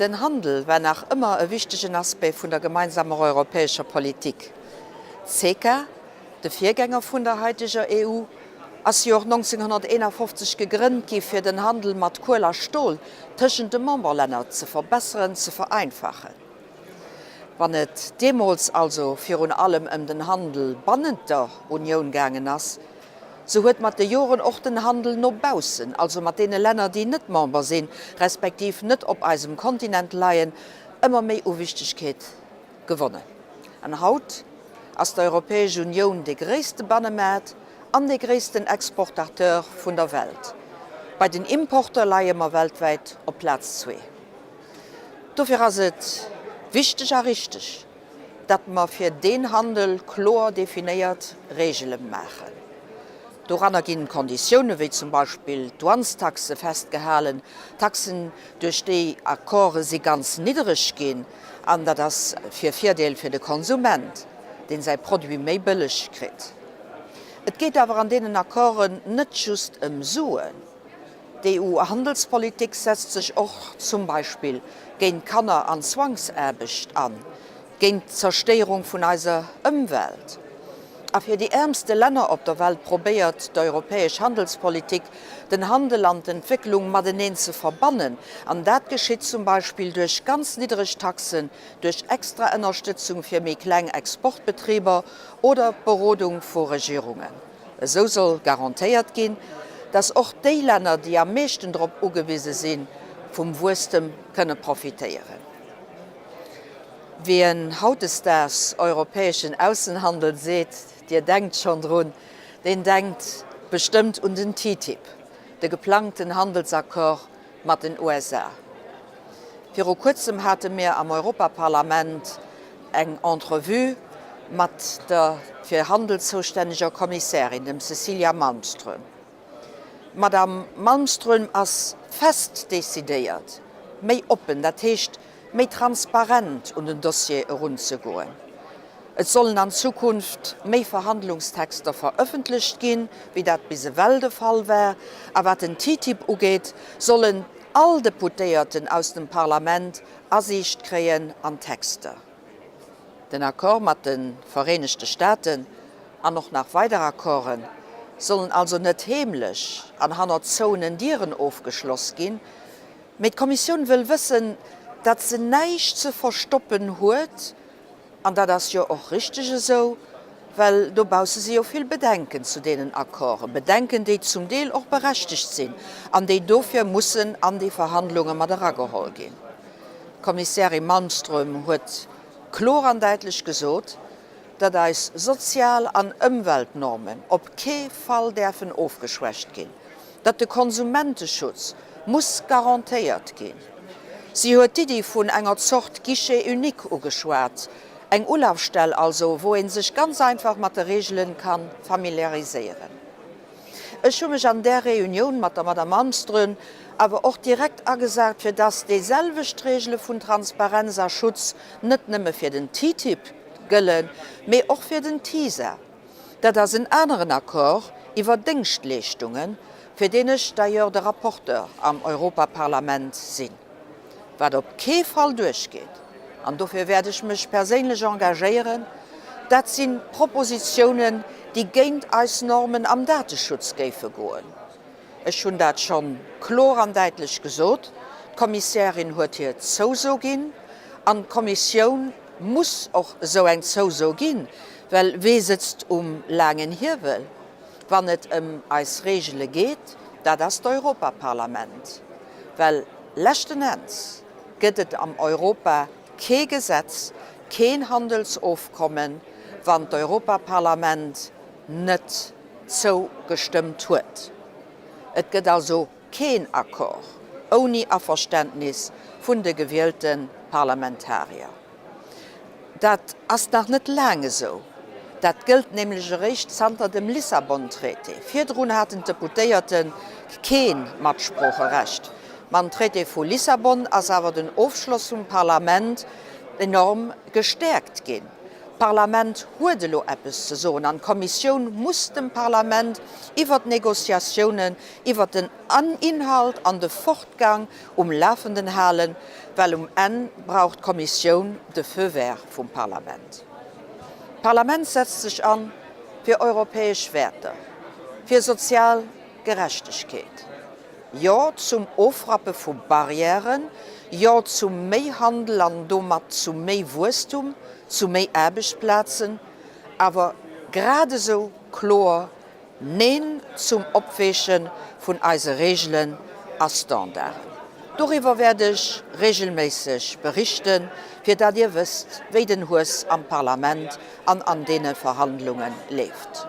Den Handel war nach ëmmer e wichtegen Aspect vun der gemeinsamer europäescher Politik. D'CECA, de Virgänger vun der haiteger EU, ass jo och 1951 gegrënnt gi fir den Handel mat Kuel a Stol tëschent de Memberlänner ze verbesseren, ze vereinfachen. Wann et deemools also virun allem ëm den Handel bannent der Unioun gaangen ass, sou huet mat de Joren och den Handel no baussen, also mat deene Länner, déi net Member sinn, respektiv net op eisem Kontinent leien, ëmmer méi u Wichtegkeet gewonnen. An haut ass d'Europäesch Unioun dee gréisste Bannemaart an dee gréissten Exportateur vun der Welt. Bei den Importer leie mer weltwäit op Plaz zwee. Dofir ass et wichteg a richteg, datt mer fir deen Handel kloer definéiert Regele maachen. Doranner ginn Konditioune wéi zum Beispill d'Douanestaxe festgehalen, Taxen duerch déi Accorde si ganz niddereg ginn, an dat ass fir Virdeel fir de Konsument, deen säi Produit méi bëlleg kritt. Et geet awer an deenen Accorden net just ëm Suen. D'EU-Handelspolitik setzt sech och zum Beispill géint Kanner an Zwangsaarbecht an, géint d'Zerstéierung vun eiser Ëmwelt. A fir déi äermste Länner op der Welt probéiert d'europäesch Handelspolitik, den Handel an d'Entwécklung mateneen ze verbannen. An dat geschitt zum Beispill duerch ganz niddereg Taxen, duerch extra Ënnerstëtzung fir méi kleng Exportbetriber oder d'Berodung vu Regierungen. Esou soll garantéiert ginn, dass och déi Länner, déi am meeschten drop ugewise sinn, vum Wuesstem kënne profitéieren. Wien hautdesdaags europäeschen Aussenhandel seet, Dir denkt schonn drun, deen denkt bestëmmt un den TTIP, de geplangten Handelsaccord mat den USA. Viru kuerzem hate mir am Europaparlament eng Entrevue mat der fir Handel zoustänneger Kommissärin, dem Cecilia Malmström. D'Madame Malmström ass fest decidéiert, méi oppen, dat heescht méi transparent un den Dossier erunzegoen. Et sollen an Zukunft méi Verhandlungstexter verëffentlecht ginn, wéi dat bis ewell de Fall war. A wat den TTIP ugeet, sollen all Deputéierten aus dem Parlament Asiicht kréien an d'Texter. Den Accord mat de Vereenegte Staaten an och nach weider Accorde sollen also net heemlech an hannert zouenen Dieren ofgeschloss ginn, Mee d'Kommissioun wëll wëssen, datt se näischt ze verstoppen huet, an dat ass jo och richteg esou, well dobausse si jo vill Bedenken zu deenen Accorden, Bedenken, déi zum Deel och berechtegt sinn an déi dofir mussen an déi Verhandlunge mat erageholl ginn. D'Kommissärin Malmström huet kloer an däitlech gesot, datt eis Sozial an Ëmweltnormen op kee Fall däerfen ofgeschwächt ginn, datt de Konsumenteschutz muss garantéiert ginn. Si huet d'Iddi vun enger Zort Guichet unique ugeschwat, eng Ulafstell also, wou ee sech ganz einfach mat de Reegele ka familiariséieren. Ech hu mech an där Reunioun mat der Madame Malmström awer och direkt agesat, fir dass déiselwecht Reegele vun Transparenz a Schutz net nëmme fir den TTIP gëllen, mee och fir den TISA. Dat ass en aneren Accord iwwer Déngschtleeschtungen, fir deen ech d'ailleurs de Rapporteur am Europaparlament sinn. Wat op kee Fall duerchgeet, an dofir wäert ech mech perséinlech engagéieren, dat si Propositionen, déi géint eis Normen am Dateschutz géife goen. Ech hunn dat schonn kloer an däitlech gesot. D'Kommissärin huet hir Zouso ginn an d'Kommissioun muss och esou eng Zouso ginn, well wee sëtzt um laangen Hiewel, wann et ëm eis Regele geet? Dat ass d'Europaparlament, well leschten Enns gëtt et am Europa kee Gesetz, keen Handelsofkommen, wann d'Europaparlament net zougestëmmt huet. Et gëtt also keen Accord ouni Averständnis vun de gewielte Parlamentarier. Dat ass nach net laang esou. Dat gëllt nämlech eréischt zanter dem Lissabon-Traité. Virdrun haten d'Deputéierte kee Matsproocherecht. Mam Traité vu Lissabon ass awer den Ofschloss vum Parlament enorm gestäerkt ginn. D'Parlament huet elo eppes ze soen an d'Kommissioun muss dem Parlament iwwert d'Négociatiounen, iwwert den Inhalt an de Fortgang um Lafenden halen, well um Enn brauch d'Kommissioun de Feu vert vum Parlament. D'Parlament setzt sech an fir europäesch Wäerter, fir sozial Gerechtegkeet. Jo zum Ofrappe vu Barrièren, Jo zu méi Handel an domat zu méi Wuesstum, zu méi Aarbechtsplazen, awer grad esou kloer Neen zum Opweeche vun eise Reegelen a Standarden. Doriwwer wäert ech reegelméisseg berichten, fir dat Dir wësst, wéi den Hues am Parlament an an deene Verhandlunge leeft.